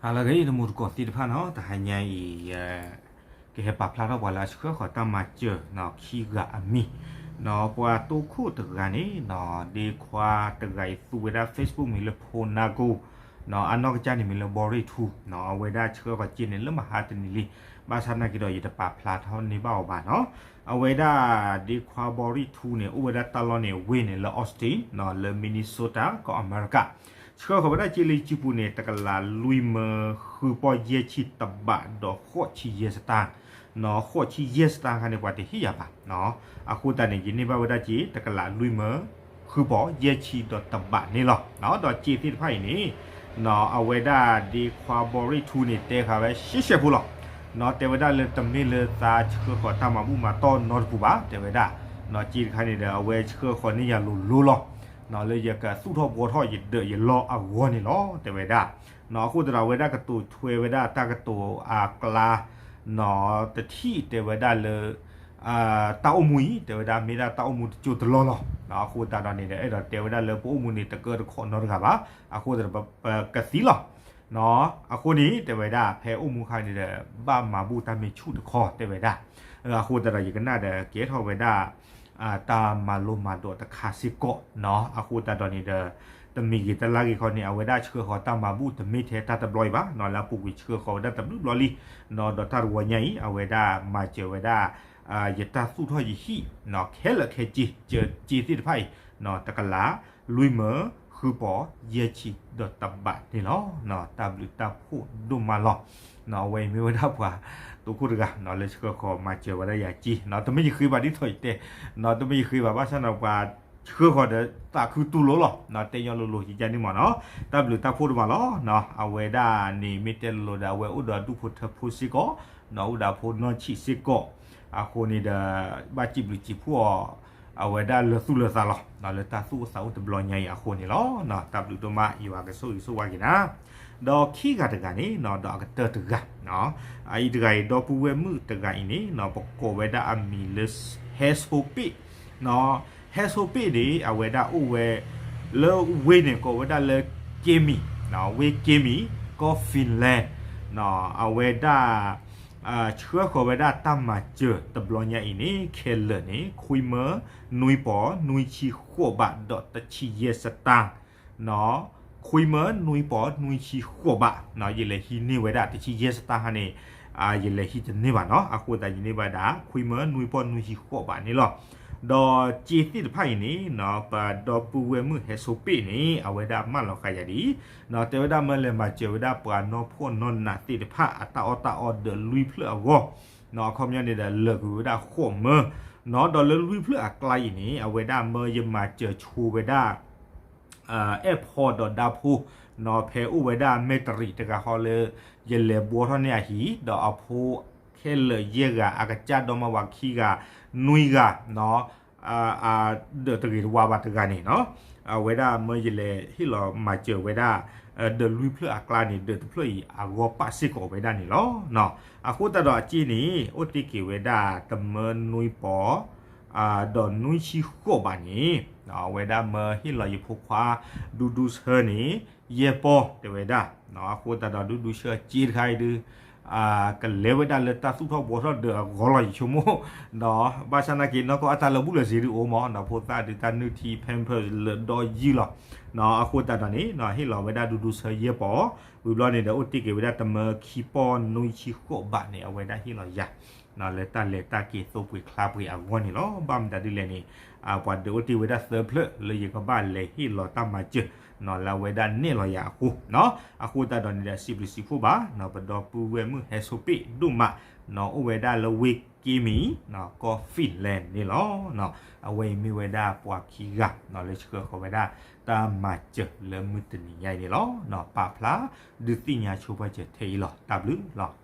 ဟါလၢအဂ့ၤ တံၤသကိးသ့ၣ်တဖၣ်နီၤ, တဟါညါအံၤ ကဟဲပာ်ဖျါထီၣ်ပှၤလၢအဆှၢဃီၤတၢ်မၤစၢၤနီၤ ခံဂၤအမံၤနီၤ, ပှၤတိခိၣ်တဂၤန့ၣ်နီၤ ဒ့ခွါတဂၤအံၤသူဝဲဒၣ် Facebook မံၤလၢ ဖိနါကိ နီၤ, အနီၢ်ကစၢ်န့ၣ်မံၤလၢ ဘီရံၣ်ထူနီၤ, အဝဲဒၣ်ဆှၢဃီၤစ့န့ၣ် လၢမဟါတနံၤလံ, ဘၣ်ဆၣ်နာ်က့ဒီး ယတပာ်ဖျါထီၣ်န့ၢ်ဘၣ်အီၤဘၣ်နီၤ. အဝဲဒၣ်ဒ့ခွါဘီရံၣ်ထူန့ၣ် အိၣ်ဝဲဒၣ်တၢ်လီၢ်န့ၣ် ဝ့ၢ်န့ၣ်လၢ Austin နီၤ, လၢ Minnesota ကီၢ်အမဲရကၤ, ဆှၢဃီၤဝဲဒၣ်စ့လၢယစုပူၤန့ၣ် တကလးလွံၢ်မၢဃုပီၢ်ယဲၢ်ဆံတဘးဒီးဃိးဆံယဲၢ်စတၢ်, နီၤ, ဃိးဆံယဲၢ်စတၢ်ခါန့ၣ် ပှၤတဟ့ၣ်ယၤဘၣ်နီၤ, အဃိသတးန့ၣ် ယန့ၢ်ဘၣ်ဝဲဒၣ်စ့ တကလးလွံၢ်မၢ ဃုပီၢ်ယဲၢ်ဆံဒီးတဘးန့ၣ်လီၤ. ဒီးစ့သ့ၣ်တဖၣ်အံၤန့ၣ် နီၤ, အဝဲဒၣ်ဒ့ခွါဘီရံၣ်ထူန့ၣ် တဲဃာ်ဝဲရှဲရှဲဖိလီၤ. နီၤ, တဲဝဲဒၣ်လၢတမ့ၢ်လၢသးဆှၢဃီၤတၢ်မၤဘူၣ်မၤတီၢ်နီတပူၤဘၣ်, တဲဝဲဒၣ်, နီၤ, စ့တခါန့ၣ်ဒီး အဝဲဆှၢဃီၤန့ၢ်ယၤလိၤလိၤလီၤ. နီၤ, လၢယကသူၣ်ထီၣ်ဘှီထီၣ်ယဒၢးယလီၢ်အဂီၢ်န့ၣ်လီၤ, တဲဝဲဒၣ်. နီၤ, အဃိသတးဒီး အဝဲဒၣ်ကတိၤထွဲဝဲဒၣ်တၢ်ကတိၤအကျါ နီၤ, တထံၣ်တဲဝဲဒၣ်လၢ တၢ်အိၣ်မူအံၤ တဲဝဲဒၣ်မ့ၢ်ဒၣ်တၢ်အိၣ်မူတစိၢ်တလီၢ်လီၤ. အဃိသတးဒီးန့ၣ်ဒီး အဲၣ်ဒိးတဲဝဲဒၣ်လၢပအိၣ်မူန့ၣ် တကၢတခီၣ်နီတဂၤဘၣ်, အဃိသတးဒီးပကသံလီၤ. နီၤ, အဃိန့ၣ် တဲဝဲဒၣ် ဖဲအိၣ်မူခါန့ၣ်ဒီး ဘၣ်မၤဘူၣ်တၢ်မ့ၢ်ဆူၣ်တခီ တဲဝဲဒၣ်. အဃိသတးဒီး ယကနၣ်ဒီး ကဲထီၣ်ဝဲဒၣ် တၢ်မၤလိမၤဒိးတခါစ့ၢ်ကီးနီၤ, အဃိသတးဒီးန့ၣ်ဒီး တမံၤဂ့ၤတလါဂ့ၤခီန့ၣ် အဝဲဒၣ်ဆှၢဃီၤတၢ်မၤဘူၣ် တမ့ၢ်ထဲတၢ်တဘျီအံၤဘၣ်နီၤ, လၢအပူၤကွံာ်ဆှၢဃီၤဝဲဒၣ်တဘျုးဘျီလံနီၤ, ဒီးတၢ်တဝီညါအံၤ အဝဲဒၣ်မၤစၢၤဝဲဒၣ် ယတၢ်သူၣ်ထီၣ်ယဟံၣ်နီၤ, ခဲလၢာ်ခဲဆ့ စ့သ့ၣ်တဖၣ်အံၤနီၤ, တကလးလွံၢ်မၢဃုပီၢ်ယဲၢ်ဆံဒီးတဘးန့ၣ်လီၤ. တၢ်ဘျုးတၢ်ဖှိၣ်ဒိၣ်မးလီၤ. နီၤ, အဝဲအံၤမ့ၢ်ဝဲဒၣ်ပှၤတိခိၣ်တဂၤနီၤ, လၢဆှၢဃီၤမၤစၢၤဝဲဒၣ်ယၤစ့နီၤ, တမ့ၢ်ယဃ့ဘၣ်ဒ်သိးယတဲနီၤ, တမ့ၢ်ယဃ့ဘၣ်, ဘၣ်ဆၣ်ဒီးပှၤဆှၢဃီၤဒီးသးခုတူၢ်လိာ်လီၤ. နီၤ, တဲညီလိၤလိၤယကန့ၣ်မးနီၤ, တၢ်ဘျုးတၢ်ဖှိၣ်ဒိၣ်မးလီၤ. နီၤ, အဝဲဒၣ်န့ၣ်မ့ၢ်တဲလိၤလိၤဒီး အဝဲအိၣ်ဒီးအဒူၣ်ဖိထၢဖိစ့ၢ်ကီးနီၤ, အိၣ်ဒီးအဖိနီၢ်ဆံးစ့ၢ်ကီး, အဃိန့ၣ်ဒီး ဘၣ်စံးဘျုးစံးဖှိၣ်အီၤ အဝဲဒၣ်လၢသူၣ်လၢသးလီၤ. နီၤ, လၢတၢ်သူၣ်အိၣ်သးအိၣ်တဘျီညါအံၤအဃိန့ၣ်လီၤ. နီၤ, တၢ်ဘျုးဒိၣ်မး, ယွၤကဆိၣ်ဂ့ၤဆိၣ်ဝါက့ၤနၤ. ဒီးခံဂၤတဂၤန့ၣ်နီၤ, ဒီးအကတၢၢ်တဂၤနီၤ, အအံၤတဂၤအံၤ ဒီပုၢ်ဝဲၢ်မုၣ်တဂၤအံၤန့ၣ်နီၤ, ပကိးဝဲဒၣ်အမံၤလၢ ဟဲဆိပ့ၣ်နီၤ, ဟဲဆိပ့ၣ်န့ၣ် အဝဲဒၣ်အိၣ်ဝဲ လၢဝ့ၢ်န့ၣ်ကိးဝဲဒၣ်လၢ က့မံၤ, ဝ့ၢ်က့မံၤ ကီၢ် Finland နီၤ, အဝဲဒၣ် ဆှၢဃီၤဝဲဒၣ်တၢ်မၤစၢၤတဘျီညါအံၤန့ၣ် ခဲလၢာ်န့ၣ် ခွံမၢနွံပီၢ်နွံဆံဃိးဘးဒီးတဆံယဲၢ်စတၢ်, နီၤ, ခွံမၢနွံပီၢ်နွံဆံဃိးဘးနီၤ, ယလဲၤဟံးန့ၢ်ဝဲဒၣ်တဆံယဲၢ်စတၢ်ခါန့ၣ် ယလဲၤဟံးတန့ၢ်ဘၣ်နီၤ, အဃိသတးယန့ၢ်ဘၣ်ဒၣ် ခွံမၢနွံပီၢ်နွံဆံဃိးဘးန့ၣ်လီၤ. ဒီးစ့သ့ၣ်တဖၣ်အံၤန့ၣ်နီၤ, ပဒီပုၢ်ဝဲၢ်မုၣ်ဟဲဆိပ့ၣ်န့ၣ် အဝဲဒၣ်မၢလီၤဃာ်ယၤဒ်အံၤ, တဲဝဲဒၣ်မၢလဲၤမၤစၢၤဝဲဒၣ်ပှၤနီၢ်ဖှီၣ်နီၢ်နးသ့ၣ်တဖၣ် အတၢ်အီၣ်တၢ်အီဒီးလွံၢ်ဖျၢၣ်အဂီၢ်, နီၤ, အခီပညီန့ၣ်ဒီး လၢာ်ကွံာ်ဝဲဒၣ်ဃိးမၢ, နီၤ, ဒီးလၢလွံၢ်ဖျၢၣ်အကျါအံၤန့ၣ် အဝဲဒၣ်မၢယမၤစၢၤဆိဝဲဒၣ် အဲၣ်ဖီဒီးဒါဖိ, နီၤ, ဖဲအိၣ်ဝဲဒၣ်မဲၢ်တရံးတဂၤဃီလၢ ယလဲၤဘှီထီၣ်န့ၢ်အဟံၣ်, ဒီးအဖိခဲလၢာ်ယဲၢ်ဂၤ အကစၢ်ဒီမါဝၤခံဂၤ, နွံဂၤ, နီၤ, ဒီးတဂ့ၤတဝါဘၣ်တဂၤန့ၣ်နီၤ, အဝဲဒၣ်မၢယလဲၤဟ့ၣ်လီၤမၤစၢၤဝဲဒၣ် ဒီးလွံၢ်ဖျၢၣ်အကျါန့ၣ် ဒီးတဖျၢၣ်အံၤအဂီၢ်ပာ်စ့ၢ်ကီးဝဲဒၣ်န့ၣ်လီၤ. နီၤ, အဃိသတးဒီးအစ့န့ၣ် အိၣ်တ့ၢ်က့ၤဝဲဒၣ်တမၢနွံပီၢ် ဒီးနွံဆံဃိးဘးန့ၣ်, အဝဲဒၣ်မၢဟ့ၣ်လီၤယဖိခွါ ဒူဒူဆၢန့ၣ် ယဲၢ်ပီၢ်တဲဝဲဒၣ်, အဃိသတးဒီးဒူဒူဆၢအစ့တခါအံၤဒုး ကလဲၤဝဲဒၣ်လၢတၢ်သူၣ်ထီၣ်ဘှီထီၣ်ဒီးအဂီၢ်လီၤ ယဆိကမိၣ်, ဒီးဘၣ်ဆၣ်နာ်က့ နီၢ်ကီၢ်အတၢ်လၢာ်ဘူၣ်လၢာ်စ့ဒုးအိၣ်မး, ဒီးဖိသၣ်ဒုးတၢ်နုၢ်ထံ Pampers လၢာ်ဒီယုၢ်လီၤ. နီၤ, အဃိသတးဒီးန့ၣ် ဟ့ၣ်လီၤဝဲဒၣ်ဒူဒူဆၢယဲၢ်ပီၢ်, ဝံၤဘျီန့ၣ်ဒီးအိၣ်တ့ၢ်က့ၤဝဲဒၣ်တမၢခံပီၢ်နွံဆံဃိးဘးန့ၣ် အဝဲဒၣ်ဟ့ၣ်လီၤယၤ လၢတၢ်လဲၤတၢ်က့ၤသိပှ့ၤချါပှ့ၤအဂီၢ်န့ၣ်လီၤ. ဘၣ်မတၤဒ်လဲၣ်န့ၣ် ပှၤဒုးအိၣ်တ့ၢ်ဝဲဒၣ်သၢဖျၢၣ်လၢယကဘၣ်လဲၤဟ့ၣ်လီၤတၢ်မၤစၢၤ နီၤ လၢအဝဲဒၣ်နဲၣ်လီၤယၤအဃိ, အဃိသတးဒီးန့ၣ်ဒီး စံးဘျုးစံးဖှိၣ်ဘၣ် ပဒီပုၢ်ဝဲၢ်မုၣ်ဟဲဆိပ့ၣ်ဒိၣ်မး, နီၤ အိၣ်ဝဲဒၣ်လၢဝ့ၢ်က့မံၤ ကီၢ် Finland န့ၣ်လီၤ. အဝဲအံၤမ့ၢ်ဝဲဒၣ်ပှၤခံဂၤ လၢဆှၢဃီၤဝဲဒၣ်တၢ်မၤစၢၤလၢမုၢ်တနံၤညါအံၤန့ၣ်လီၤ. ပာ်ဖျါဒုးသ့ၣ်ညါဆိပာ်စၢၤထဲအံၤလီၤ. တၢ်ဘျုးလီၤ.